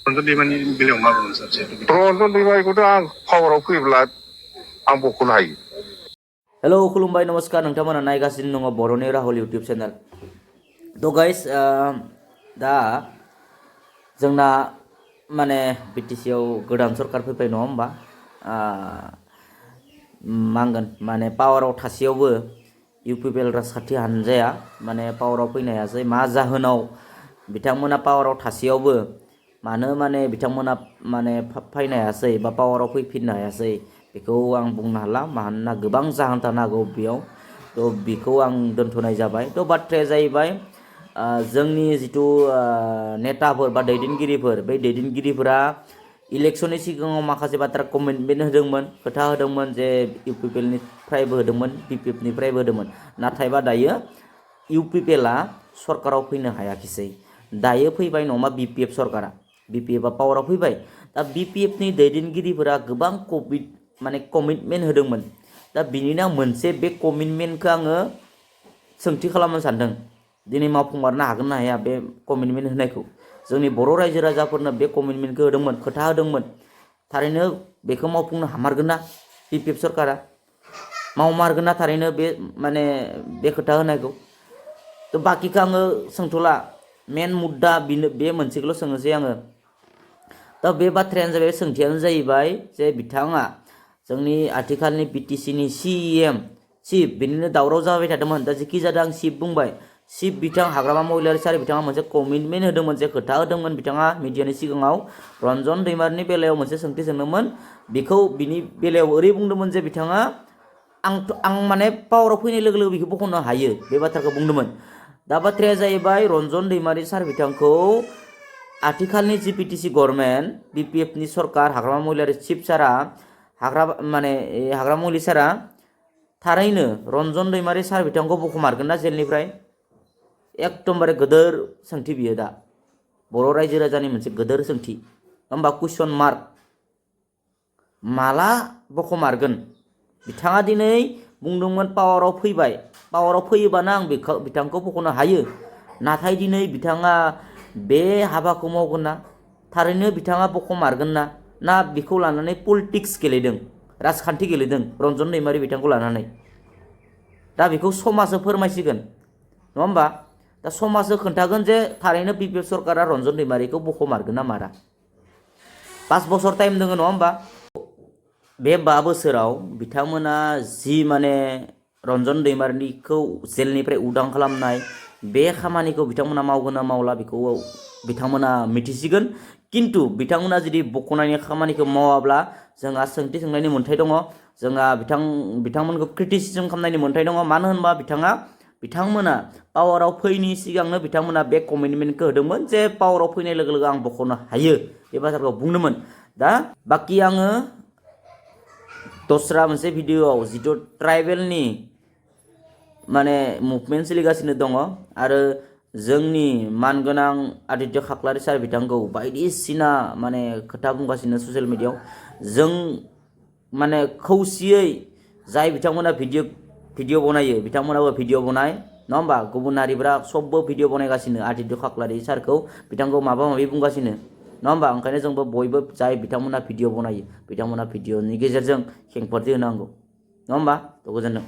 रन्जन दैमारिनि बेलायाव मा बुंनो सार? रन्जन दैमारिखौथ' आं पावाराव फैब्ला आं बख'नो हायो। हेलो खुलुमबाय नमस्कार नोंथांमोना नायगासिनो दङ बर'नि राहुल इउट्यूब चैनल। तो गाइस दा जोंना माने बीटीसी आव गोदान सरकार फैबाय नङा होमबा? मांगोन माने पावाराव थासेयावबो इउपिपिएल राजखान्थि हानजाया माने पावाराव फैनो हायासै। मा जाहोनाव बिथांमोना पावाराव थासेयावबो मानो माने बिथांमोना माने फैनो हायासै बा पावाराव फैफिननो हायासै बेखौ आं बुंनो हाला, मानोना गोबां जाहोन थानो हागौ बेयाव। तो बेखौ आं दोनथ'नाय जाबाय। तो बाथ्राया जाहैबाय जोंनि जिथु नेताफोर बा दैदेनगिरिफोर, बे दैदेनगिरिफोरा इलेक्शननि सिगाङाव माखासे बाथ्रा कमिटमेन्ट होदोंमोन, खोथा होदोंमोन जे इउपिपिएलनिफ्रायबो होदोंमोन, बिपिएफनिफ्रायबो होदोंमोन। नाथायबा दायो इउपिपिएलआ सरकाराव फैनो हायाखिसै। दायो फैबाय नङा बिपिएफ सरकारा, बिपिएफआ पावाराव फैबाय। दा बिपिएफनि दैदेनगिरिफोरा गोबां कमिटमेन्ट होदोंमोन। दा बिनिनो मोनसे बे कमिटमेन्टखौ आङो सोंथि खालामनो सानदों, दिनै मावफुंमारनो हागोन ना हाया बे कमिटमेन्ट होनायखौ। जोंनि बर' रायजो राजाफोरनो बे कमिटमेन्टखौ होदोंमोन, खोथा होदोंमोन, थारैनो बेखौ मावफुंनो हामारगोन ना बिपिएफ सरकारा? मावमारगोन ना थारैनो बे माने बे खोथा होनायखौ? तो बाकिखौ आङो सोंथ'ला, मेन मुद्दा बे मोनसेखौल' सोंनोसै आङो। दा बे बाथ्रायानो जाबाय, सोंथियानो जाहैबाय जे बिथाङा जोंनि आथिखालनि बीटीसीनि सीएम चिफ, बिनिनो दावराव जाबाय थादोंमोन। दा जेखि जादों आं चिफ बुंबाय, चिफ बिथां हाग्रामा महिलारी सार बिथाङा मोनसे कमिटमेन्ट होदोंमोन, जे खोथा होदोंमोन बिथाङा मिडियानि सिगाङाव रन्जन दैमारिनि बेलायाव मोनसे सोंथि सोंदोंमोन। बेखौ बिनि बेलायाव ओरै बुंदोंमोन जे बिथाङा आं माने पावाराव फैनाय लोगो लोगो बेखौ बख'नो हायो, बे बाथ्राखौ बुंदोंमोन। दा बाथ्राया जाहैबाय, रन्जन दैमारि सार बिथांखौ आथिखालनि जि बीटीसी गभर्नमेन्ट, बिपिएफनि सरकार, हाग्रामा महिलारी चिफ सारा हाग्रामा महिलारी सारा थारैनो रन्जन दैमारि सार बिथांखौ बख'मारगोन ना जेलनिफ्राय? एकदमबारे गोदोर सोंथि बियो दा बर' रायजो राजानि मोनसे गोदोर सोंथि, होमबा कुइसन मार्क। माला बख'मारगोन? बिथाङा दिनै बुंदोंमोन पावाराव फैबाय, पावाराव फैयोबानो आं बिथांखौ बख'नो हायो। नाथाय दिनै बिथाङा बे हाबाखौ मावगोन ना? थारैनो बिथाङा बख'मारगोन ना बेखौ लानानै पलिटिक्स गेलेदों, राजखान्थि गेलेदों रन्जन दैमारि बिथांखौ लानानै? दा बेखौ समाजो फोरमायसिगोन नङा होमबा? दा समाजो खोन्थागोन जे थारैनो बिपिएफ सरकारा रन्जन दैमारिखौ बख'मारगोन ना मारा। 5 बोसोर टाइम दङ नङा होमबा? बे 5 बोसोराव बिथांमोना जि माने रन्जन दैमारिखौ जेलनिफ्राय उदां खालामनाय, बे खामानिखौ बिथांमोना मावगोन ना मावला बेखौ बिथांमोना मिथिसिगोन। किन्तु बिथांमोना जुदि बख'नायनि खामानिखौ मावाब्ला जोंहा सोंथि सोंनायनि मोन्थाय दङ, जोंहा बिथांमोनखौ क्रिटिसिजम खालामनायनि मोन्थाय दङ। मानो होनबा बिथांमोना पावाराव फैनि सिगांनो बिथांमोना बे कमिटमेन्टखौ होदोंमोन जे पावाराव फैनाय लोगो लोगो आं बख'नो हायो, बे बाथ्राखौ बुंदोंमोन। दा बाखि आङो दस्रा मोनसे भिडिअआव जिथु ट्राइबेलनि माने मुभमेन्ट सोलिगासिनो दङ आरो जोंनि मानगोनां आदित्य खाख्लारि सार बिथांखौ बायदिसिना माने खोथा बुंगासिनो ससियेल मिडियायाव। जों माने खौसेयै जाय बिथांमोना भिडिअ बनायो, बिथांमोनाबो भिडिअ बनाय नङा होमबा? गुबुन हारिफ्रा सबबो भिडिअ बनायगासिनो आदित्य खाख्लारि सारखौ, बिथांखौ माबा माबि बुंगासिनो नङा होमबा? ओंखायनो जोंबो बयबो जाय बिथांमोना भिडिअ बनायो, बिथांमोना भिडिअनि गेजेरजों खेंफोरथि होनांगौ नङा होमबा? तो गोजोन्थों।